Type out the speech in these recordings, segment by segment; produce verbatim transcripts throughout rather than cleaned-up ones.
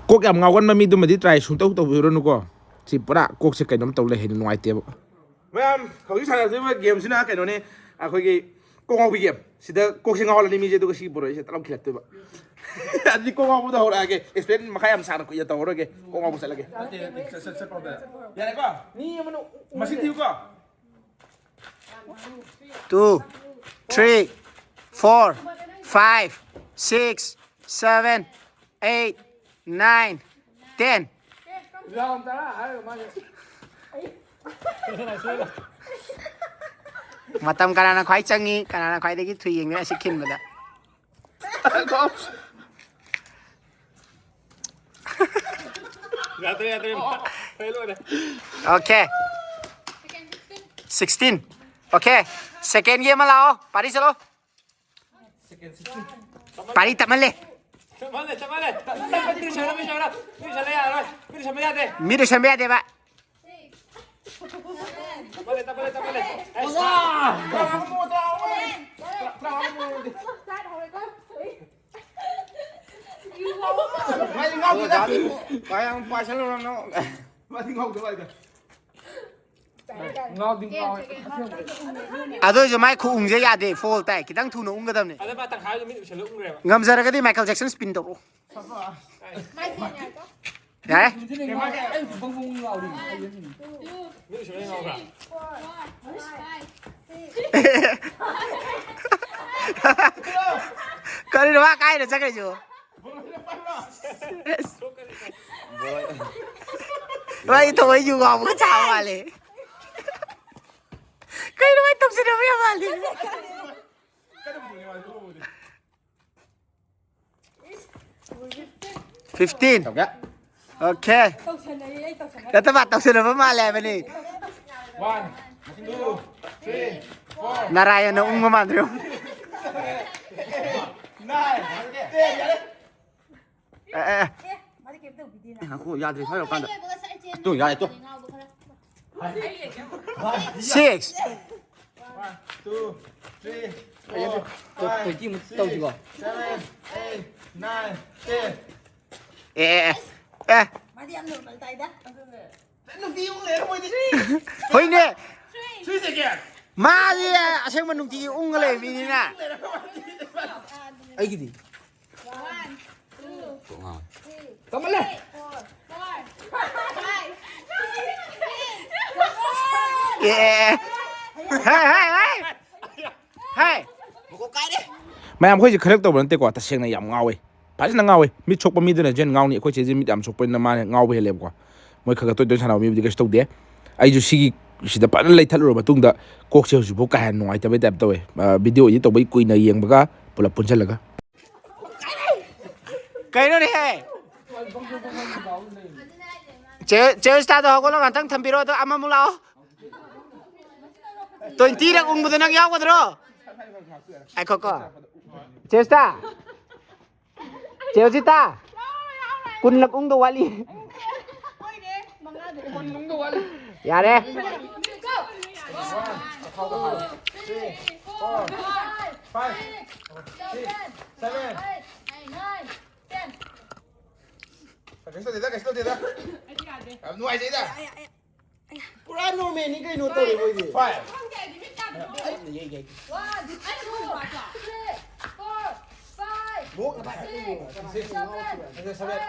ꯀꯣꯛ ꯌꯥꯝ ꯉꯥꯎꯒꯟꯕ ꯃꯤꯗꯨꯃꯗꯤ try ꯁꯨꯡꯇꯧ ꯇꯧꯕꯤꯔꯨꯅꯨꯀꯣ꯫ ꯁꯤ ꯄꯨꯔꯥ ꯀꯣꯛꯁꯦ ꯀꯩꯅꯣꯝ ꯇꯧ ꯂꯩ, ꯍꯦꯟꯅ ꯅꯨꯡꯉꯥꯏꯇꯦꯕ꯫ ꯃꯌꯥꯝ ꯍꯧꯖꯤꯛ ꯁꯥꯟꯅꯗꯣꯏꯕ game ꯁꯤꯅ ꯀꯩꯅꯣꯅꯦ, ꯑꯩꯈꯣꯏꯒꯤ ꯀꯣꯛ ꯉꯥꯎꯕꯤ game꯫ ꯁꯤꯗ ꯀꯣꯛꯁꯦ ꯉꯥꯎꯍꯜꯂꯅꯤ ꯃꯤꯁꯦ, ꯑꯗꯨꯒ ꯁꯤ ꯄꯨꯔꯛꯏꯁꯦ ꯍꯦꯛꯇ ꯂꯧꯈꯤꯜꯂꯛꯇꯣꯏꯕ꯫ ꯑꯗꯨꯗꯤ ꯀꯣꯛ ꯉꯥꯎꯕꯗ ꯍꯧꯔꯛꯑꯒꯦ, explain ꯃꯈꯥ ꯌꯥꯝ ꯁꯥꯡꯅ ꯀꯨꯏꯅ ꯇꯧꯔꯔꯣꯏꯒꯦ, ꯀꯣꯛ ꯉꯥꯎꯕ ꯆꯠꯂꯒꯦ꯫ ꯅꯠꯇꯦ, ꯅꯠꯇꯦ, ꯆꯠ-, ꯆꯠ-, ꯆꯠꯄ ꯍꯧꯔꯛꯑꯦ꯫ ꯌꯥꯔꯦꯀꯣ? ꯃꯤ ꯑꯃꯅ ꯎ-, ꯃꯁꯤꯡ ꯊꯤꯌꯨꯀꯣ꯫ Two, three, four, five, six, seven, eight, nine, ten꯫ ꯃꯇꯝ ꯀꯅꯥꯅ ꯈ꯭ꯋꯥꯏ ꯆꯪꯉꯤ, ꯀꯅꯥꯅ ꯈ꯭ꯋꯥꯏꯗꯒꯤ ꯊꯨꯏ ꯌꯦꯡꯗꯣꯏꯅꯦ ꯑꯁꯤ ꯈꯤꯟꯕꯗ꯫ ꯌꯥꯗ꯭ꯔꯦ, ꯌꯥꯗ꯭ꯔꯦ꯫ ꯐꯦꯜ ꯑꯣꯏꯔꯦ꯫ Okay. Sixteen. Okay. Second ꯒꯤ ꯑꯃ ꯂꯥꯛꯑꯣ꯫ ꯄꯥꯔꯤ ꯆꯠꯂꯣ꯫ Second sixteen. ꯄꯥꯔꯤ ꯇꯞꯃꯜꯂꯦ꯫ ꯆꯞ ꯃꯥꯟꯅꯩ, ꯆꯞ ꯃꯥꯟꯅꯩ꯫ ꯇꯞ-, ꯇꯞ-, ꯇꯞ-, ꯃꯤꯅ ꯁꯣꯏꯔꯣ, ꯃꯤꯅ ꯁꯣꯏꯔꯣ꯫ ꯃꯤꯅ ꯁꯣꯏꯕ ꯌꯥꯔꯣꯏ꯫ ꯃꯤꯅ ꯁꯣꯏꯕ ꯌꯥꯗꯦ꯫ ꯃꯤꯅ ꯁꯣꯏꯕ ꯌꯥꯗꯦꯕ꯫ ꯇꯞꯃꯜꯂꯦ, ꯇꯞꯃꯜꯂꯦ, ꯇꯞꯃꯜꯂꯦ꯫ ꯑꯁ! ꯃꯥꯗꯤ ꯉꯥꯎꯗꯦꯗ꯫ ꯃꯥꯗꯤ ꯉꯥꯎꯗꯕ ꯍꯥꯏꯗ꯫ ꯉꯥꯎꯗꯤ ꯉꯥꯎꯋꯦ꯫ ꯑꯗꯨ ꯑꯣꯏꯔꯁꯨ ꯃꯥꯏ ꯈꯨꯎꯪꯁꯦ ꯌꯥꯗꯦ, foul ꯇꯥꯏ꯫ ꯈꯤꯇꯪ ꯊꯨꯅ ꯎꯪꯒꯗꯕꯅꯦ꯫ ꯑꯗ ꯃꯥ ꯇꯪꯈꯥꯏꯗꯣ ꯃꯤꯠ ꯎꯏꯁꯜꯂ ꯎꯪꯈ꯭ꯔꯦꯕ꯫ ꯉꯝꯖꯔꯒꯗꯤ Michael Jackson spin ꯇꯧꯔꯛꯑꯣ꯫ ꯌꯥꯔꯦ꯫ ꯃꯤꯠ ꯎꯏꯁꯜꯂ ꯉꯥꯎꯈ꯭ꯔꯥ? ꯀꯔꯤꯅꯣ ꯃꯥ ꯀꯥꯏꯗ ꯆꯠꯈ꯭ꯔꯤꯁꯤꯕꯣ? ꯃꯥ ꯊꯑꯣꯏ ꯌꯨ ꯉꯥꯎꯕꯒ ꯆꯥꯕ ꯃꯥꯜꯂꯦ꯫ ꯀꯩꯅꯣ ꯃꯥꯏ ꯇꯧꯁꯤꯟꯅꯕ ꯌꯥꯝ ꯃꯥꯜꯂꯦ꯫ Fifteen꯫ ꯇꯧꯒꯦ꯫ Okay꯫ ꯇꯧꯁꯟꯅꯩꯌꯦ, ꯑꯩ ꯇꯧꯁꯟꯅꯩ꯫ ꯅꯠꯇꯕ, ꯇꯧꯁꯟꯅꯕ ꯃꯥꯜꯂꯦ ꯍꯥꯏꯕꯅꯤ꯫ One, two, three, four꯫ ꯅꯥꯔꯥꯌꯟꯅ ꯎꯪꯕ ꯃꯥꯟꯗ꯭ꯔꯣ? Nine, ten, ꯌꯥꯔꯦ꯫ ꯑꯦ, ꯑꯦ, ꯑꯦ꯫ ꯑꯦ, ꯃꯥꯗꯤ ꯀꯩꯝ ꯇꯧꯕꯤꯗꯦꯅ꯫ ꯑꯦ, ꯉꯥꯏꯈꯣ, ꯌꯥꯗ꯭ꯔꯦ, ꯁ꯭ꯋꯥꯏ ꯌꯧꯔꯀꯥꯟꯗ꯫ ꯇꯨ, ꯌꯥꯔꯦ, two. Six꯫ One, two, three, four, five, twenty ꯃꯨꯛ ꯇꯧꯁꯤꯀꯣ꯫ Six, seven, eight, nine, ten꯫ ꯑꯦ ꯑꯦ ꯑꯦ꯫ ꯃꯥꯗꯤ ꯌꯥꯝ ꯅꯣꯔꯃꯦꯜ ꯇꯥꯏꯗ꯫ ꯅꯨꯡꯇꯤ ꯑꯃꯨꯛ ꯂꯩꯔ ꯃꯣꯏꯗꯤ꯫ ꯍꯣꯏꯅꯦ꯫ ꯁꯨꯏꯁꯦ ꯀꯌꯥ? ꯃꯥꯗꯤ ꯑꯁꯦꯡꯕ ꯅꯨꯡꯇꯤꯒꯤ ꯎꯪꯉ ꯂꯩꯕ ꯃꯤꯅꯤꯅ꯫ ꯑꯩꯒꯤꯗꯤ꯫ ꯀꯃꯜꯂꯦ꯫ ꯑꯦ꯫ ꯍꯦ, ꯍꯦ, ꯍꯦ꯫ ꯍꯦ꯫ ꯃꯌꯥꯝ, ꯑꯩꯈꯣꯏꯁꯦ ꯈꯔ ꯇꯧꯕ ꯅꯠꯇꯦꯀꯣ, ꯇꯁꯦꯡꯅ ꯌꯥꯝ ꯉꯥꯎꯋꯦ, ꯐꯖꯅ ꯉꯥꯎꯋꯦ꯫ ꯃꯤꯠ ꯁꯣꯛꯄ ꯃꯤꯗꯨꯅ ꯍꯦꯟꯅ ꯉꯥꯎꯅꯤ, ꯑꯩꯈꯣꯏ ꯆꯦꯁꯦ ꯃꯤꯠ ꯌꯥꯝ ꯁꯣꯛꯄꯅꯤꯅ ꯃꯥꯅ ꯉꯥꯎꯕ ꯍꯦꯜꯂꯦꯕꯀꯣ꯫ ꯃꯣꯏ ꯈꯔ ꯈꯔ ꯇꯣꯏ ꯇꯣꯏ ꯁꯥꯟꯅꯕ ꯃꯤꯕꯨꯗꯤ ꯀꯩꯁꯨ ꯇꯧꯗꯦ꯫ ꯑꯩꯁꯨ ꯁꯤꯒꯤ, ꯁꯤꯗ ꯐꯖꯅ ꯂꯩꯊꯠꯂꯨꯔ ꯃꯇꯨꯡꯗ ꯀꯣꯛꯁꯦ ꯍꯧꯖꯤꯛꯐꯥꯎ ꯀꯥ ꯍꯦꯟꯅ ꯅꯨꯡꯉꯥꯏꯇꯕꯩ ꯇꯥꯏꯞ ꯇꯧꯋꯦ꯫ ꯑ, video edit ꯇꯧꯕꯩ ꯀꯨꯏꯅ ꯌꯦꯡꯕꯒ ꯄꯨꯂꯞ ꯄꯨꯟꯁꯤꯜꯂꯒ꯫ ꯀꯩꯅꯣꯅꯦꯍꯦ? ꯆꯦ, ꯆꯦ ꯎꯁꯇꯥꯗꯣ ꯍꯧꯒꯠꯂꯣ, ꯉꯥꯛꯇꯪ ꯊꯝꯕꯤꯔꯣ, ꯑꯗꯣ ꯑꯃꯃꯨꯛ ꯂꯥꯛꯑꯣ꯫ Twenty ꯔꯛ ꯎꯪꯕꯗꯣ ꯅꯪ ꯌꯥꯎꯒꯗ꯭ꯔꯣ? ꯉꯥꯏꯈꯣꯀꯣ꯫ ꯆꯦ ꯎꯁꯇꯥ꯫ ꯆꯦ ꯎꯁꯤꯇꯥ꯫ ꯀꯨꯟ ꯂꯛ ꯎꯪꯗꯧ ꯋꯥꯠꯂꯤ꯫ ꯌꯥꯔꯦ꯫ ꯀꯩꯁꯨ ꯇꯧꯗꯦꯗ, ꯀꯩꯁꯨ ꯇꯧꯗꯦꯗ꯫ ꯌꯥꯝ ꯅꯨꯡꯉꯥꯏꯖꯩꯗ꯫ ꯄꯨꯔꯥ ꯅꯣꯔꯃꯦꯜꯅꯤ ꯀꯩꯅꯣ ꯇꯧꯔꯤ ꯃꯣꯏꯗꯤ꯫ ꯐꯥꯏꯚ꯫ ꯂꯣꯛꯅ ꯐꯥꯏꯚ ꯀꯩꯅꯣ꯫ ꯁꯤꯛꯁ꯫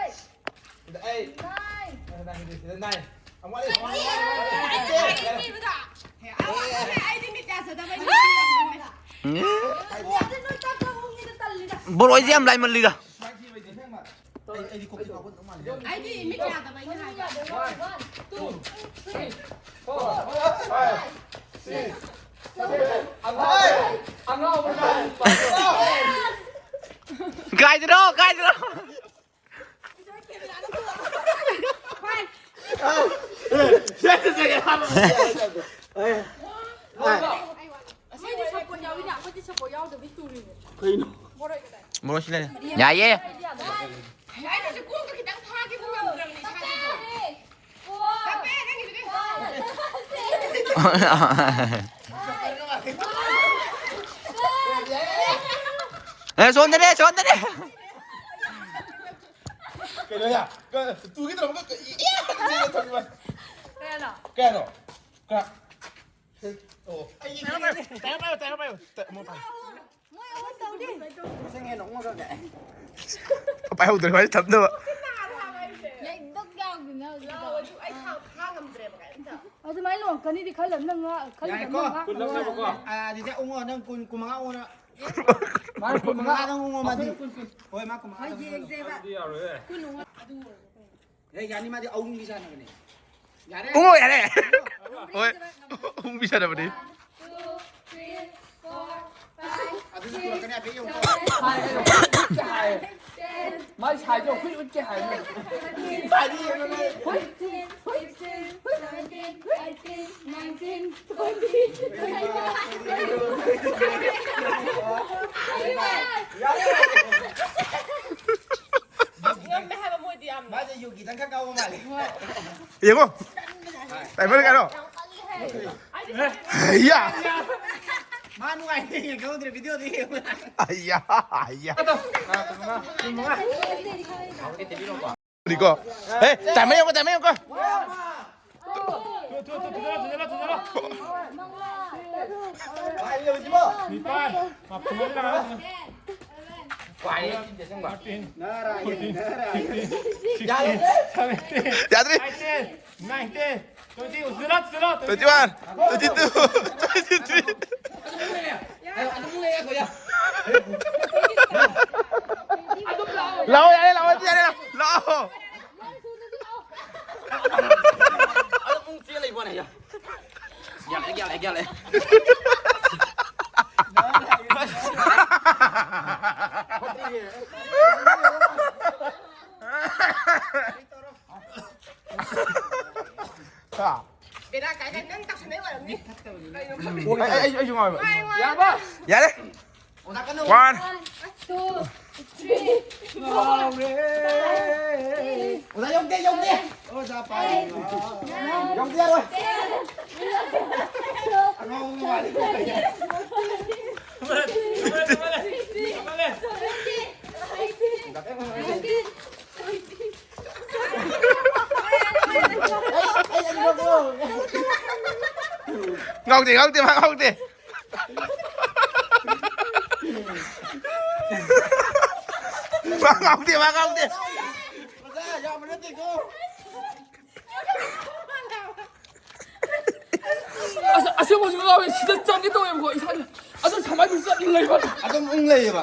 ꯑꯩꯠ꯫ ꯅꯥꯏꯟ꯫ ꯑꯃꯨꯛ ꯋꯥꯠꯂꯤ꯫ ꯑꯃꯨꯛ ꯋꯥꯠꯂꯤ꯫ ꯕꯣꯔꯣꯏꯁꯦ ꯌꯥꯝ ꯂꯥꯏꯃꯜꯂꯤꯗ꯫ ꯑꯩꯗꯤ ꯃꯤꯠ ꯌꯥꯗꯕꯩꯅꯦ ꯍꯥꯏꯕ꯫ ꯀꯥꯏꯗꯅꯣ, ꯀꯥꯏꯗꯅꯣ? ꯑꯁꯤꯗꯤ ꯁꯞꯄꯣꯔꯠ ꯌꯥꯎꯏꯅ, ꯑꯩꯈꯣꯏꯗꯤ ꯁꯞꯄꯣꯔꯠ ꯌꯥꯎꯗꯕꯤ ꯇꯨꯔꯤꯅꯦ꯫ ꯀꯩꯅꯣ? ꯃꯣꯔꯣꯛ ꯂꯩꯔꯦ꯫ ꯌꯥꯏꯌꯦ꯫ ꯑꯩꯅꯁꯨ ꯀꯣꯛꯇ ꯈꯤꯇꯪ ꯐꯥꯈꯤꯕ ꯉꯝꯗ꯭ꯔꯕꯅꯦ ꯏꯁꯥꯁꯤꯗꯣ꯫ ꯇꯞꯄꯦ ꯅꯪꯒꯤꯗꯨꯗꯤ꯫ ꯑꯦ, ꯁꯣꯝꯗꯅꯦ, ꯁꯣꯝꯗꯅꯦ꯫ ꯀꯩꯅꯣ ꯌꯥ? ꯀ-, ꯇꯨꯒꯦ ꯇꯧꯔꯝꯃꯒ ꯀ-, ꯏ-, ꯏ-, ꯏ-, ꯊꯣꯛꯈꯤꯕ꯫ ꯀꯌꯥꯅꯣ? ꯀꯌꯥꯅꯣ? ꯀ-, ꯑꯣ꯫ ꯇꯥꯏꯌꯣ, ꯇꯥꯏꯌꯣ, ꯇꯥꯏꯌꯣ, ꯇꯥꯏꯌꯣ, ꯇꯥꯏꯌꯣ꯫ ꯃꯣꯏ ꯄꯥꯏ꯫ ꯃꯣꯏ ꯑꯍꯨꯝ ꯇꯧꯗꯦ꯫ ꯃꯁꯤꯡ ꯍꯦꯟꯅ ꯑꯣꯛꯑꯒ ꯀ-, ꯄꯥꯏꯍꯧꯗ꯭ꯔꯦ, ꯋꯥꯔꯤ ꯊꯝꯅꯕ꯫ ꯌꯥꯏꯗꯣꯛ ꯌꯥꯎꯗꯅ ꯍꯧꯖꯤꯛ꯫ ꯂꯥꯎ, ꯑꯗꯨ ꯑꯩ ꯈꯥꯡ-, ꯈꯥꯡ ꯉꯝꯗ꯭ꯔꯦꯕ ꯀꯩꯝꯇ꯫ ꯑꯗꯨꯃꯥꯏꯅ ꯂꯣꯡꯀꯅꯤꯗꯤ ꯈꯜꯂꯝ-, ꯅꯪ ꯉꯥ-, ꯈꯜꯂꯝꯗꯕ ꯌꯥꯔꯦꯀꯣ? ꯉꯥ-, ꯀꯨꯟ ꯂꯧꯅꯕꯀꯣ? ꯑꯥ, ꯑꯗꯨꯗꯤ ꯑꯣꯛꯑꯣ, ꯅꯪ ꯀꯨꯟ, ꯀꯨꯟꯃꯉꯥ ꯑꯣꯛꯑꯣ꯫ ꯃꯥꯅ ꯀꯨꯟ ꯃꯉꯥ꯫ ꯀꯨꯟꯃꯉꯥꯗꯪ ꯑꯣꯛꯑꯣ, ꯃꯥꯗꯤ꯫ ꯑꯩꯈꯣꯏꯅ ꯀꯨꯟ, ꯀꯨꯟ꯫ ꯍꯣꯏ, ꯃꯥ ꯀꯨꯟꯃꯉꯥꯗꯪ ꯑꯣꯛꯑꯣ꯫ ꯑꯗꯨꯗꯤ ꯌꯥꯔꯣꯏꯍꯦ꯫ ꯍꯦ, ꯌꯥꯅꯤ, ꯃꯥꯗꯤ ꯑꯍꯨꯝꯒꯤ ꯁꯥꯟꯅꯕꯅꯦ꯫ ꯌꯥꯔꯦ? ꯑꯣ, ꯌꯥꯔꯦ꯫ ꯍꯣꯏ, ꯑꯍꯨꯝꯒꯤ ꯁꯥꯟꯅꯕꯅꯤ꯫ ꯑꯗꯨꯗꯤ ꯄꯨꯔꯛꯀꯅꯤ, ꯍꯥꯏꯐꯦꯠ ꯌꯦꯡꯉꯨꯀꯣ꯫ ꯃꯥꯏ ꯁꯥꯏꯗꯣ ꯑꯩꯈꯣꯏ ꯎꯠꯀꯦ ꯍꯥꯏꯕꯅꯦ꯫ ꯉꯝꯃꯦ ꯍꯥꯏꯕ ꯃꯣꯏꯗꯤ ꯌꯥꯝꯅ꯫ ꯃꯥꯁꯦ ꯌꯨꯒꯤ ꯈꯤꯇꯪ ꯈꯛ ꯀꯥꯎꯕ ꯃꯥꯜꯂꯦ꯫ ꯌꯦꯡꯉꯣ꯫ ꯇꯥꯏꯕꯔ ꯀꯩꯅꯣ? ꯌꯥꯝ ꯀꯜꯂꯤ ꯍꯥꯏ꯫ ꯌꯥ꯫ ꯃꯥ ꯅꯨꯡꯉꯥꯏꯇꯦ ꯈꯪꯍꯧꯗ꯭ꯔꯦ ꯚꯤꯗꯤꯑꯣꯗ ꯌꯦꯡꯕꯗ꯫ ꯑꯌꯥ, ꯑꯌꯥ꯫ ꯀꯨꯟꯃꯉꯥ, ꯀꯨꯟꯃꯉꯥ꯫ ꯀꯣ꯫ ꯍꯦ, ꯇꯥꯏꯃꯔ ꯌꯦꯡꯉꯣ, ꯇꯥꯏꯃꯔ ꯌꯦꯡꯉꯣ꯫ ꯊꯨ, ꯊꯨ, ꯊꯨ, ꯊꯨꯖꯜꯂꯣ, ꯊꯨꯖꯜꯂꯣ, ꯊꯨꯖꯜꯂꯣ꯫ ꯅꯤꯄꯥꯟ, ꯃꯥꯄꯟ, ꯇꯔꯥ꯫ ꯅꯥꯔꯥ, ꯅꯥꯔꯥ꯫ ꯌꯥꯗ꯭ꯔꯤ꯫ ꯅꯥꯏꯟꯇꯤꯟ, ꯇ꯭ꯋꯦꯟꯇꯤ, ꯎꯖꯤꯔꯥ, ꯎꯖꯤꯔꯥ, twenty one, twenty two, twenty three. ꯂꯥꯛꯑꯣ, ꯌꯥꯔꯦ, ꯂꯥꯛꯑꯣ, ꯌꯥꯔꯦ, ꯂꯥꯛꯑꯣ꯫ ꯑꯗꯨ ꯄꯨꯡ ꯆꯦ ꯂꯩꯕꯣꯅꯦ, ꯌꯥ꯫ ꯒ꯭ꯌꯥꯟ ꯂꯩ, ꯒ꯭ꯌꯥꯟ ꯂꯩ, ꯒ꯭ꯌꯥꯟ ꯂꯩ꯫ ꯍꯥ? ꯕꯦꯔꯥ ꯀꯥꯏ ꯀꯥꯏ ꯅꯪ ꯇꯧꯁꯟꯅꯩ ꯑꯣꯏꯔꯝꯅꯤ꯫ ꯀꯩꯅꯣ ꯈꯪꯗꯦ꯫ ꯑꯩ, ꯑꯩ, ꯑꯩꯁꯨ ꯉꯥꯎꯋꯦꯕ꯫ ꯋꯥꯏ, ꯋꯥꯏ꯫ ꯌꯥꯔꯕ? ꯌꯥꯔꯦ꯫ ꯑꯣꯖꯥ ꯀꯟꯅ one. Two, three, four, five, six, ꯑꯣꯖꯥ ꯌꯧꯗꯦ, ꯌꯧꯗꯦ꯫ ꯁꯚꯦꯟ, ꯑꯣꯖꯥ ꯄꯥꯏ꯫ ꯑꯩꯠ, ꯅꯥꯏꯟ, ꯌꯧꯗꯦ, ꯌꯥꯔꯣꯏ꯫ ꯇꯦꯟ, ꯑꯉꯥꯎꯕ ꯃꯥꯜꯂꯦ꯫ Fourteen, fifteen, sixteen, seventeen, eighteen, nineteen, twenty, ꯉꯥꯎꯗꯦ, ꯉꯥꯎꯗꯦ, ꯃꯥ ꯉꯥꯎꯗꯦ꯫ ꯃꯥ ꯉꯥꯎꯗꯦ, ꯃꯥ ꯉꯥꯎꯗꯦ꯫ ꯑꯁ, ꯑꯁꯦꯡꯕꯁꯨ ꯉꯥꯎꯋꯦ꯫ ꯁꯤꯗ ꯆꯪꯒꯦ ꯇꯧꯋꯦꯕꯀꯣ, ꯏꯁꯥꯁꯦ꯫ ꯑꯗꯨ ꯁꯨꯃꯥꯏꯅ ꯆꯠꯂ ꯂꯩꯕ꯫ ꯑꯗꯨꯝ ꯎꯪ ꯂꯩꯌꯦꯕ꯫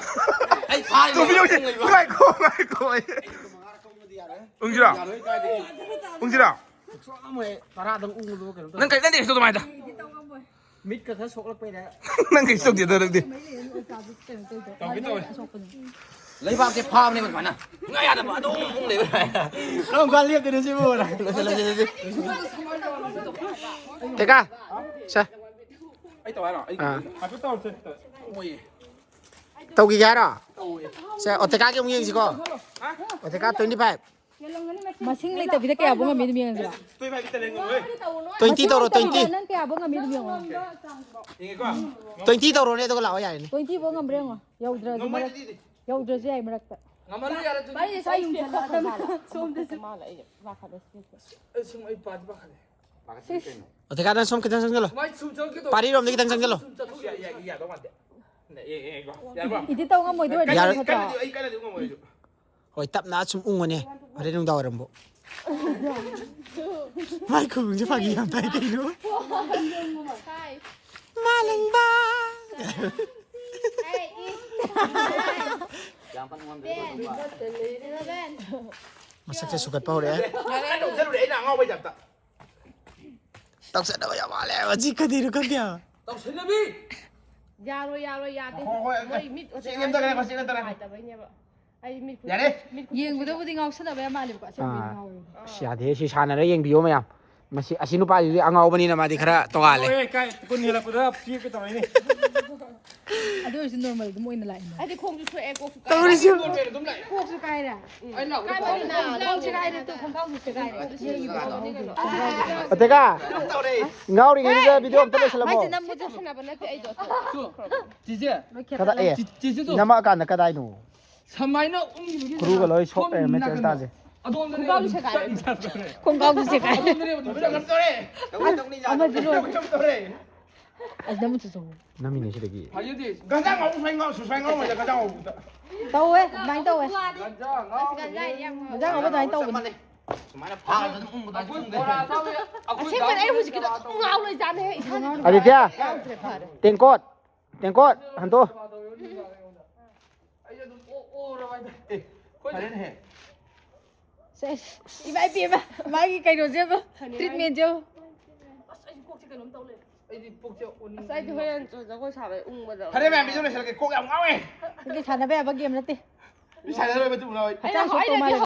ꯑꯩ ꯐꯥꯔꯤꯕ ꯇꯨ ꯃꯤ ꯎꯪ ꯂꯩꯕ꯫ ꯉꯥꯏꯈꯣ, ꯉꯥꯏꯈꯣ꯫ ꯎꯪꯁꯤꯔꯣ? ꯌꯥꯔꯣꯏ, ꯀꯥꯏꯗꯒꯤ? ꯎꯪꯁꯤꯔꯣ? ꯁꯨꯛꯉꯝ ꯉꯝꯃꯣꯏ꯫ ꯇꯔꯥꯗꯪ ꯎꯪꯕꯗꯨ ꯀꯩꯅꯣ ꯇꯧꯋꯦ꯫ ꯅꯪ ꯀꯩ, ꯅꯪꯗꯤ ꯀꯩꯁꯨ ꯇꯧꯗꯧ ꯃꯥꯏꯗ꯫ ꯃꯤꯠꯀ ꯈꯔ ꯁꯣꯛꯂꯛꯄꯩꯔ? ꯅꯪ ꯀꯩꯁꯨ ꯇꯧꯗꯦꯗ, ꯅꯪꯗꯤ꯫ ꯇꯧꯒꯦ ꯇꯧꯋꯦ꯫ ꯂꯩꯕꯥꯛꯁꯦ ꯐꯥꯕꯅꯦꯕ ꯁꯨꯃꯥꯏꯅ꯫ ꯉꯥ ꯌꯥꯗꯕ ꯑꯗꯨꯝ ꯎꯪ ꯂꯩꯕ꯫ ꯀꯔꯝ ꯀꯥꯟ ꯂꯦꯞꯇꯣꯏꯅꯣ ꯁꯤꯕꯨ? ꯂꯣꯏꯁꯤꯜꯂꯁꯤ, ꯂꯣꯏꯁꯤꯜꯂꯁꯤ꯫ ꯇꯦꯀꯥ, ꯁꯦ꯫ ꯑꯩ ꯇꯧ ꯍꯥꯏꯔꯣ? ꯑꯩ ꯑꯥ꯫ ꯍꯥꯏꯐꯦꯠ ꯇꯧꯔꯁꯦ꯫ ꯃꯣꯏ꯫ ꯇꯧꯈꯤꯒꯦ ꯍꯥꯏꯔꯣ? ꯇꯧꯋꯦ꯫ ꯁꯦ, ꯑꯣꯇꯦꯀꯥꯒꯤ ꯑꯃꯨꯛ ꯌꯦꯡꯁꯤꯀꯣ꯫ ꯍꯥ? ꯑꯣꯇꯦꯀꯥ twenty five꯫ ꯃꯁꯤꯡ ꯂꯩꯇꯕꯤꯗ ꯀꯌꯥꯕꯨ ꯉꯝꯃꯤ ꯑꯗꯨꯝ ꯌꯦꯡꯉꯁꯤꯔꯣ? Twenty five ꯇ ꯂꯩ ꯉꯝꯃꯣꯏ꯫ Twenty ꯇꯧꯔꯣ, twenty꯫ ꯅꯪ ꯀꯌꯥꯕꯨ ꯉꯝꯃꯤ ꯑꯗꯨꯝ ꯌꯦꯡꯉꯣ꯫ ꯌꯦꯡꯉꯦꯀꯣ? Twenty ꯇꯧꯔꯣꯅꯦ, ꯑꯗꯨꯒ ꯂꯥꯛꯑꯣ ꯌꯥꯔꯦꯅꯦ꯫ Twenty ꯐꯥꯎ ꯉꯝꯕ꯭ꯔꯥ ꯌꯦꯡꯉꯣ꯫ ꯌꯧꯗ꯭ꯔꯁꯨ ꯉꯝꯃꯣꯏ ꯃꯔꯛ-, ꯑꯗꯨꯗꯤ꯫ ꯌꯧꯗ꯭ꯔꯁꯨ ꯌꯥꯏ ꯃꯔꯛꯇ꯫ ꯉꯝꯃꯅꯤ ꯌꯥꯔꯦ ꯑꯗꯨꯗꯤ꯫ ꯚꯥꯏ, ꯁ꯭ꯋꯥꯏ ꯌꯨꯝꯁꯤꯜꯂꯛꯑꯗꯕꯅꯤ꯫ ꯁꯣꯝꯗꯁꯨ꯫ ꯑꯩ ꯁꯨꯝ ꯑꯩ ꯄꯥꯗꯤ ꯄꯥꯈꯠꯂꯦ꯫ ꯑꯣꯇꯦꯀꯥ, ꯅꯪ ꯁꯣꯝ ꯈꯤꯇꯪ ꯆꯪꯁꯤꯜꯂꯣ꯫ ꯁꯨꯃꯥꯏ ꯁꯨꯝ ꯆꯪꯒꯦ ꯇꯧ-, ꯄꯥꯔꯤꯔꯣꯝꯗ ꯈꯤꯇꯪ ꯆꯪꯁꯤꯜꯂꯣ꯫ ꯁꯨꯝ ꯆꯠꯊꯣꯛ ꯌꯥ-, ꯌꯥ-, ꯌꯥꯗꯧ ꯃꯥꯟꯗꯦ꯫ ꯌꯥꯔꯕ? Edit ꯇꯧ ꯉꯝꯃꯣꯏꯗꯣꯏ ꯑꯣꯏꯔꯗꯤ ꯌꯥꯔꯣꯏ꯫ ꯐꯠꯇ꯭ꯔꯣ? ꯀꯟꯅꯗꯤ, ꯑꯩ ꯀꯟꯅꯗꯤ ꯉꯝꯃꯣꯏ ꯑꯩꯁꯨ꯫ ꯍꯣꯏ, ꯇꯞꯅ ꯁꯨꯝ ꯎꯪꯉꯨꯅꯦ꯫ ꯍꯣꯔꯦꯟ ꯅꯨꯡꯗꯥꯡ ꯋꯥꯏꯔꯝꯕꯨ꯫ ꯃꯥꯏ ꯈꯨꯝꯁꯦ ꯐꯥꯒꯤ ꯌꯥꯝ ꯇꯥꯏ ꯀꯩꯅꯣ꯫ ꯃꯥꯂꯪꯕ꯫ Hey, eight, nine, ten, eleven. ꯃꯁꯛꯁꯦ ꯁꯨꯒꯠꯄ ꯍꯧꯔꯛꯑꯦ꯫ ꯀꯟꯅ ꯎꯠꯊꯔꯨꯔꯦ, ꯑꯩꯅ ꯑꯉꯥꯎꯕꯩ ꯇꯥꯏꯞꯇ꯫ ꯇꯧꯁꯟꯅꯕ ꯌꯥꯝ ꯃꯥꯜꯂꯦ ꯍꯥꯏꯕ, ꯁꯤ ꯀꯔꯤꯅꯣ ꯈꯪꯗꯦ ꯍꯥꯏꯕ꯫ ꯇꯧꯁꯟꯅꯕꯤ! ꯌꯥꯔꯣꯏ, ꯌꯥꯔꯣꯏ, ꯌꯥꯗꯦ꯫ ꯍꯣꯏ, ꯍꯣꯏ, ꯃꯣꯏ ꯃꯤꯠ ꯁꯤ ꯑꯣꯏꯊꯣꯛ ꯅꯦꯝꯊꯈ꯭ꯔꯦꯀꯣ, ꯁꯤ ꯅꯦꯝꯊꯈ꯭ꯔꯦ꯫ ꯅꯨꯡꯉꯥꯏꯇꯕꯩꯅꯦꯕ꯫ ꯑꯩ ꯃꯤꯠ ꯌꯥꯔꯦ꯫ ꯌꯦꯡꯕꯗꯕꯨꯗꯤ ꯉꯥꯎꯁꯟꯅꯕ ꯌꯥꯝ ꯃꯥꯜꯂꯦꯕꯀꯣ, ꯑꯁꯦꯡꯕꯗꯤ ꯑꯥ꯫ ꯉꯥꯎꯔꯣꯏꯕ꯫ ꯑꯁ, ꯌꯥꯗꯦ, ꯁꯤ ꯁꯥꯟꯅꯔ ꯌꯦꯡꯕꯤꯌꯣ ꯃꯌꯥꯝ꯫ ꯃꯁꯤ, ꯑꯁꯤ ꯅꯨꯄꯥꯁꯤꯗꯤ ꯑꯉꯥꯎꯕꯅꯤꯅ ꯃꯥꯗꯤ ꯈꯔ ꯇꯣꯉꯥꯜꯂꯦ꯫ ꯍꯣꯏ, ꯀꯥꯏ, ꯀꯨꯟ ꯍꯦꯜꯂꯛꯄꯗ ꯄꯤꯔꯛꯀꯦ ꯇꯧꯔꯛꯏꯅꯦ꯫ ꯑꯗꯨ ꯑꯣꯏꯔꯁꯨ normal ꯑꯗꯨꯝ ꯑꯣꯏꯅ ꯂꯥꯛꯏꯅꯦ꯫ ꯑꯩꯗꯤ ꯈꯣꯡꯁꯨ ꯁꯣꯛꯑꯦ, ꯀꯣꯛꯁꯨ ꯀꯥꯏꯔꯦ꯫ ꯇꯧꯔꯤꯁꯤ ꯌꯦꯡꯉꯨ꯫ Normal ꯑꯗꯨꯝ ꯂꯥꯛꯑꯦ꯫ ꯀꯣꯛꯁꯨ ꯀꯥꯏꯔꯦ꯫ ꯑꯩ ꯂꯥꯛꯄꯗ ꯀꯥꯏꯕꯅꯤꯅ ꯐꯥꯎꯕ ꯈꯣꯡꯁꯨ ꯀꯥꯏꯔꯦ, ꯇꯨ ꯈꯣꯡꯒ꯭ꯔꯥꯎꯁꯨ ꯁꯦꯒꯥꯏꯔꯦ꯫ ꯑꯗꯨ ꯁꯦꯝꯈꯤꯕ ꯈꯣꯡꯒ꯭ꯔꯥꯎꯗꯣ꯫ ꯑꯇꯦꯀꯥ, ꯀꯩꯅꯣꯝ ꯇꯧꯔꯦ꯫ ꯉꯥꯎꯔꯤꯉꯩꯗꯨꯗ video ꯑꯝꯇ ꯂꯣꯏꯁꯤꯜꯂꯝꯃꯣ꯫ ꯃꯥꯏꯁꯦ ꯅꯝꯃꯨ ꯆꯠꯁꯟꯅꯕ ꯅꯠꯇꯦ ꯑꯩꯗꯣ꯫ ꯆꯤꯆꯦ, ꯀꯗꯥ-, ꯑꯦ, ꯆꯤ-, ꯆꯤꯆꯦꯗꯣ꯫ ꯅꯝꯃꯛꯑꯀꯥꯟꯗ ꯀꯗꯥꯏꯅꯣ? ꯁꯨꯃꯥꯏꯅ ꯎꯪꯈꯤꯕꯒꯤ ꯈꯨꯔꯨꯒ ꯂꯣꯏ ꯁꯣꯛ ꯁꯣꯝ ꯂꯩꯔꯝꯃꯦ ꯅꯥꯀꯟꯗꯣ꯫ ꯆꯦꯁꯇꯥꯁꯦ꯫ ꯑꯗꯣꯝꯗꯅꯦ ꯈꯣꯡꯒ꯭ꯔꯥꯎꯁꯨ ꯁꯦꯒꯥꯏꯔꯦ꯫ ꯆꯠꯂꯤꯁꯦ꯫ ꯈꯣꯡꯒ꯭ꯔꯥꯎꯁꯨ ꯁꯦꯒꯥꯏꯔꯦ꯫ ꯑꯗꯣꯝꯗꯅꯦꯕ ꯅꯨꯃꯤꯠ ꯑꯃ ꯇꯧꯔꯦ꯫ ꯑꯃꯁꯨ ꯂꯣꯏ꯫ ꯇꯧꯔꯦ꯫ ꯑꯁ ꯅꯝꯃꯨ ꯆꯠꯆꯧ꯫ ꯅꯝꯃꯤꯅꯦ ꯁꯤꯗꯒꯤ꯫ ꯐꯩꯖꯨꯗꯤ ꯒꯟꯖꯥ ꯉꯧꯕ ꯁꯨꯃꯥꯏꯅ ꯉꯧ ꯁꯨꯃꯥꯏꯅ ꯉꯧꯕꯁꯦ ꯒꯟꯖꯥ ꯉꯧꯕꯗ꯫ ꯇꯧꯋꯦ ꯑꯗꯨꯃꯥꯏꯅ ꯇꯧꯋꯦ꯫ ꯒꯟꯖꯥ ꯉꯧ꯫ ꯒꯟꯖꯥ ꯉꯧꯕ ꯑꯗꯨꯃꯥꯏꯅ ꯇꯧꯕꯅꯦ꯫ ꯁꯨꯃꯥꯏꯅ ꯐꯥꯔꯁꯨ ꯑꯗꯨꯝ ꯎꯪꯕꯗ ꯑꯗꯨꯝ ꯎꯪꯗꯦ꯫ ꯑꯁꯦꯡꯕꯅꯦ ꯑꯩ ꯍꯧꯖꯤꯛꯀꯤꯗꯣ ꯑꯗꯨꯝ ꯉꯥꯎ ꯂꯩꯖꯥꯠꯅꯦ ꯏꯁꯥꯅ꯫ ꯑꯗꯤꯇ꯭ꯌ ꯌꯥꯎꯗ꯭ꯔꯦ ꯐꯔꯦ꯫ ꯇꯦꯡꯀꯣꯠ ꯇꯦꯡꯀꯣꯠ ꯍꯟꯗꯣ꯫ ꯑꯩ ꯑꯗꯨꯝ ꯑꯣ ꯑꯣꯔꯕ ꯍꯥꯏꯇꯥꯔꯦ꯫ ꯑꯩꯈꯣꯏ ꯐꯔꯦꯅꯦꯍꯦ꯫ ꯁꯦꯁ, ꯏꯃꯥ ꯏꯄꯦꯝꯃ ꯃꯥꯒꯤ ꯀꯩꯅꯣꯁꯦ ꯌꯦꯡꯉꯣ꯫ ꯇ꯭ꯔꯤꯠꯃꯦꯟꯁꯦ ꯌꯦꯡꯉꯣ꯫ ꯑꯁ ꯑꯩꯁꯨ ꯀꯣꯛꯁꯦ ꯀꯩꯅꯣꯝ ꯇꯧ ꯂꯩꯔꯦ꯫ ꯑꯩꯗꯤ ꯄꯨꯛꯁꯦ ꯑꯣꯅꯤꯡ ꯑꯁ ꯑꯩꯗꯤ ꯍꯣꯔꯦꯟ ꯖꯒꯣꯏ ꯁꯥꯕꯩ ꯎꯪꯕꯗ꯫ ꯐꯔꯦ ꯃꯌꯥꯝ ꯚꯤꯗꯤꯑꯣ ꯂꯣꯏꯁꯤꯜꯂꯒꯦ꯫ ꯀꯣꯛ ꯌꯥꯝ ꯉꯥꯎꯋꯦ꯫ ꯁꯤꯗꯤ ꯁꯥꯟꯅꯕ ꯌꯥꯕ ꯒꯦꯝ ꯅꯠꯇꯦ꯫ ꯃꯤ ꯁꯥꯟꯅꯔꯣꯏꯕ ꯑꯗꯨꯒꯨꯝꯕ꯫ ꯑꯩꯅ ꯑꯩꯅꯗꯤ